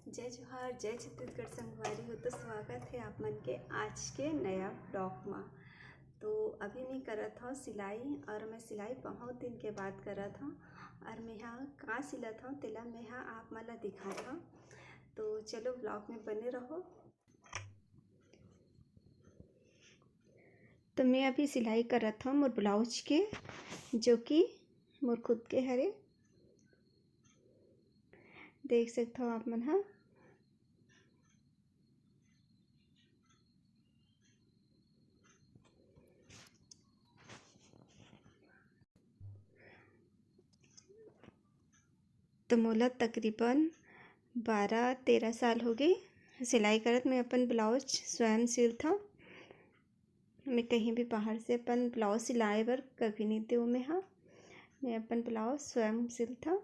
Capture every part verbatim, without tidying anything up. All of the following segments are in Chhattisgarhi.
जय जोहार, जय छत्तीसगढ़ संगवारी हो। तो स्वागत है आप मन के आज के नया ब्लॉग मा। तो अभी मैं करत हव सिलाई, और मैं सिलाई बहुत दिन के बाद करत हव, और मैं हा का सिलत हव तेला मैं हा आप मन ला दिखात हव। तो चलो ब्लॉग में बने रहो। तो मैं अभी सिलाई करत हव मोर ब्लाउज के, जो कि मोर खुद के हरे। देख सकत हव आप मन हा। तो मोला तकरीबन बारह तेरह साल हो गए सिलाई करत। मैं अपन ब्लाउज स्वयं सिलथव। मैं कहीं भी बाहर से अपन ब्लाउज सिलाए बर कभी नहीं देव। मैं हा, मैं अपन ब्लाउज स्वयं सिलथव,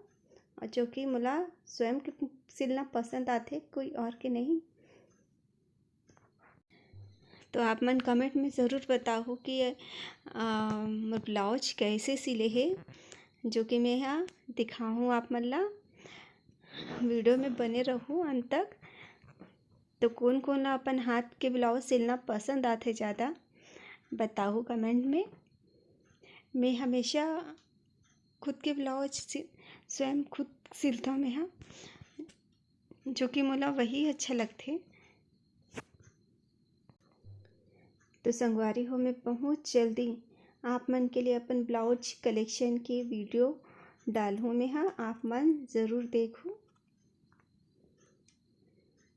और जो कि मोला स्वयं के सिलना पसंद आथे, कोई और के नहीं। तो आप मन कमेंट में ज़रूर बताहू कि, अ, मोर ब्लाउज कैसे सिले हे, जो कि मैं हा दिखाहूँ आप मन ला। वीडियो में बने रहू अंत तक। तो कोन कोन ला अपन हाथ के ब्लाउज सिलना पसंद आथे ज़्यादा, बताहू कमेंट में। मैं हमेशा खुद के ब्लाउज सि-, स्वयं खुद सिलथव मैं हा, जो कि मोला वही अच्छा लगथे। तो संगवारी हो, मैं बहुत जल्दी आप मन के लिए अपन ब्लाउज कलेक्शन के वीडियो डालहूँ मैं हा, आप मन ज़रूर देखहू।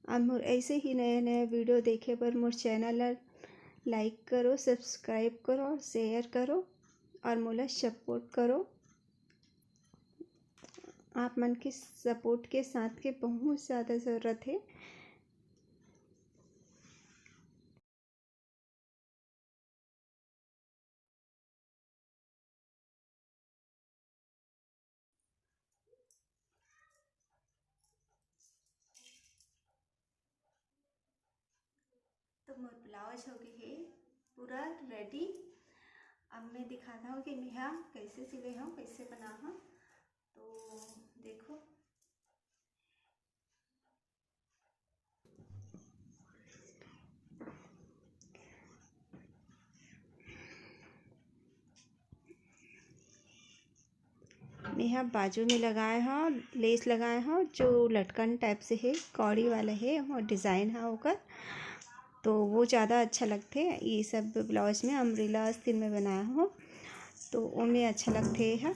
और मोर ऐसे ही नया नया वीडियो देखे बर मोर चैनल ला लाइक करो, सब्सक्राइब करो और शेयर करो और मोला सपोर्ट करो। आप मन के सपोर्ट के साथ के बहुत ज़्यादा ज़रूरत है। तो मोर ब्लाउज हो गए है पूरा रेडी। अब मैं दिखाता हूँ कि मैं हा कैसे सिले हूँ, कैसे बना हूँ। तो देखो, मैं हा बाजू में लगाए हव, लेस लगाए हव, जो लटकन टाइप से है, कौड़ी वाला है, और डिज़ाइन है ओकर, तो वो ज़्यादा अच्छा लगथे। ये सब ब्लाउज में अम्ब्रेला स्टाइल में बनाए हव, तो ओमे अच्छा लगथे ये हा।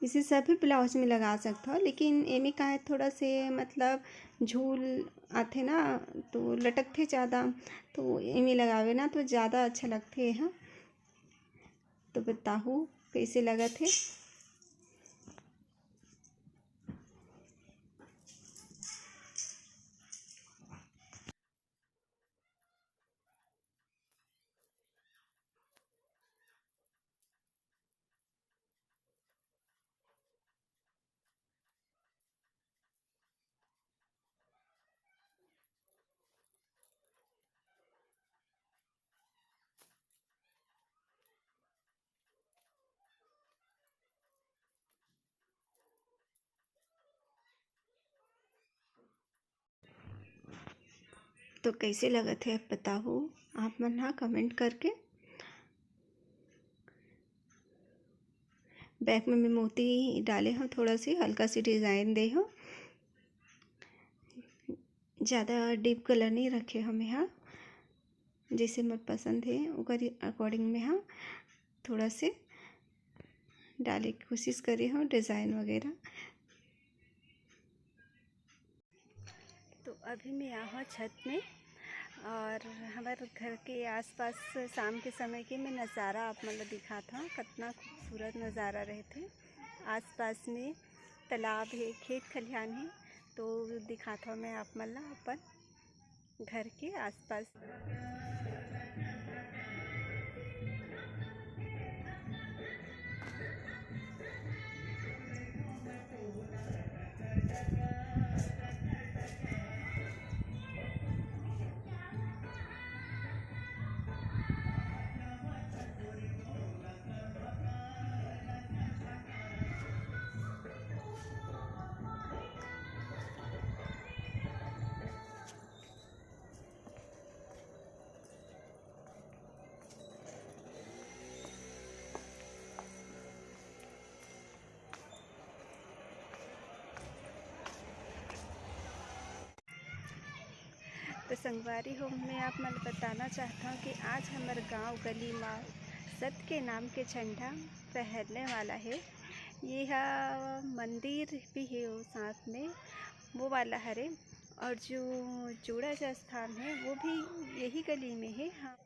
इसे सभी ब्लाउज में लगा सकत हव, लेकिन एमे का है, थोड़ा से मतलब झूल आथे ना, तो लटकथे ज़्यादा, तो एमे लगावे ना तो ज़्यादा अच्छा लगथे ये हा। तो बताहू कैसे लगत हे। तो कैसे लगत हे, आप बताहू आप मन हा कमेंट करके। बैक में मैं मोती डाले हव, थोड़ा सी हल्का सी डिज़ाइन दे हव, ज़्यादा डीप कलर नहीं रखे हव मैं हा, जैसे मोर पसंद हे ओकर अकॉर्डिंग मैं हा थोड़ा से डाले के कोशिश करे हव डिज़ाइन वगैरह। तो अभी मैं आए हव छत में और हमर घर के आसपास शाम के समय के मैं नज़ारा आप मन ल दिखात हव। कितना खूबसूरत नज़ारा रहथे। आसपास में तालाब हे, खेत खलिहान हे, तो दिखात हव मैं आप मन ल अपन घर के आसपास। तो संगवारी हो, मैं आप मन ल बताना चाहत हौं कि आज हमर गांव गली म सत के नाम के झंडा फहरने वाला हे। ये ह मंदिर भी हे, वो साथ में वो वाला हरे, और जो जोड़ा जस्थान है वो भी यही गली में है। हाँ,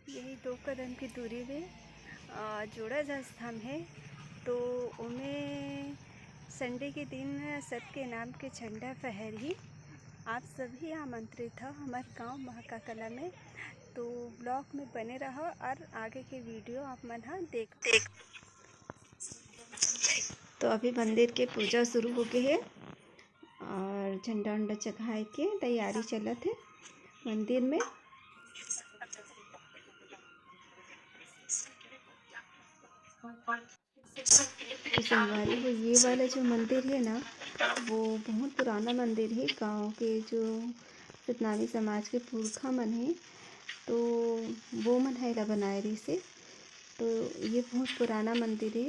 यही दो कदम की दूरी में अ, जोड़ा जस्थान है। तो ओमे संडे के दिन सत के नाम के झंडा फहरही। आप सभी आमंत्रित हो हमर गांव महाका कला में। तो ब्लॉग में बने रहो और आगे के वीडियो आप मन ह देख। तो अभी मंदिर के पूजा शुरू हो गए है और झंडा उंडा चघाए के तैयारी चलत है मंदिर में। तो संगवारी हो, ये वाला जो मंदिर है ना, वो बहुत पुराना मंदिर है। गांव के जो सतनामी समाज के पुरखा मन है, तो वो मन ह एला बनाए रहिस हे। तो ये बहुत पुराना मंदिर है।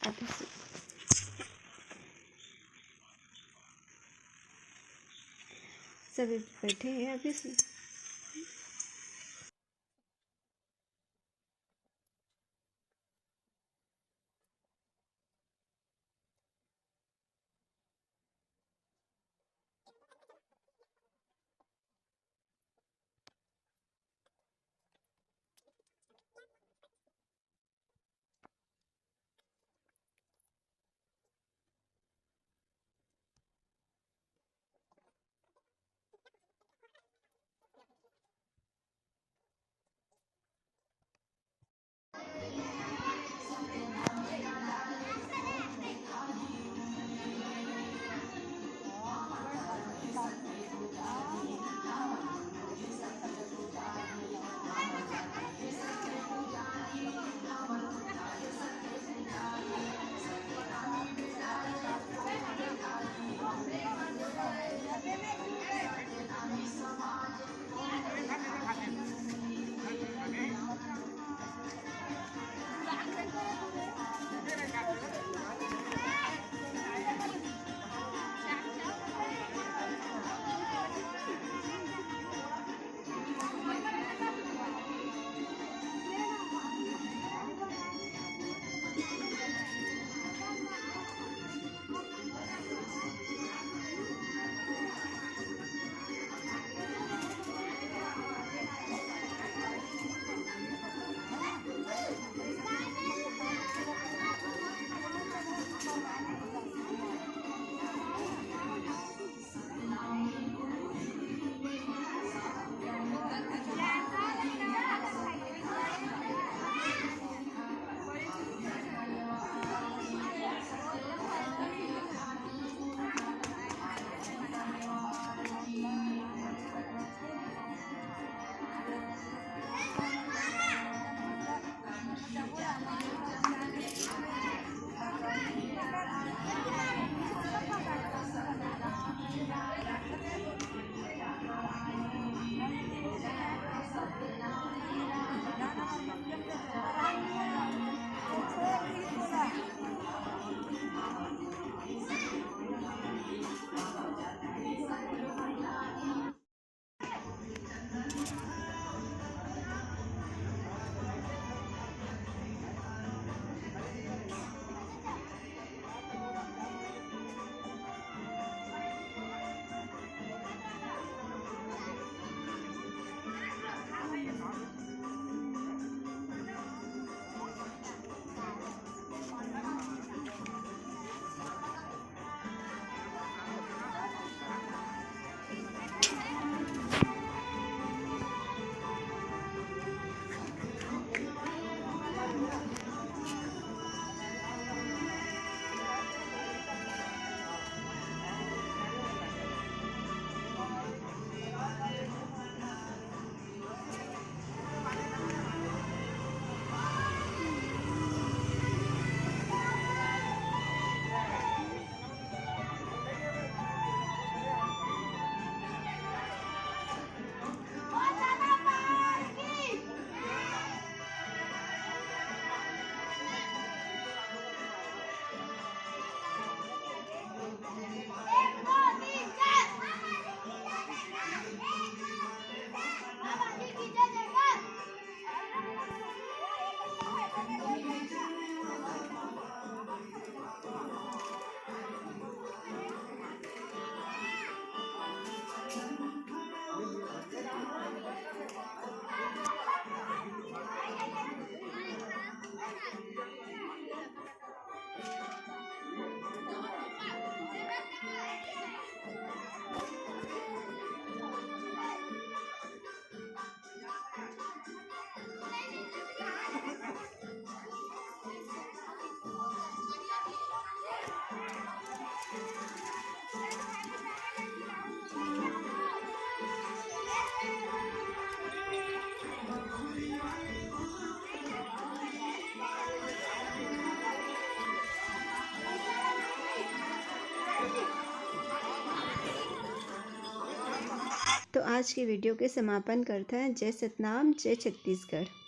अभी से सभी बैठे हैं अभी से। तो आज के video के समापन करथन। जय सतनाम, जय छत्तीसगढ़।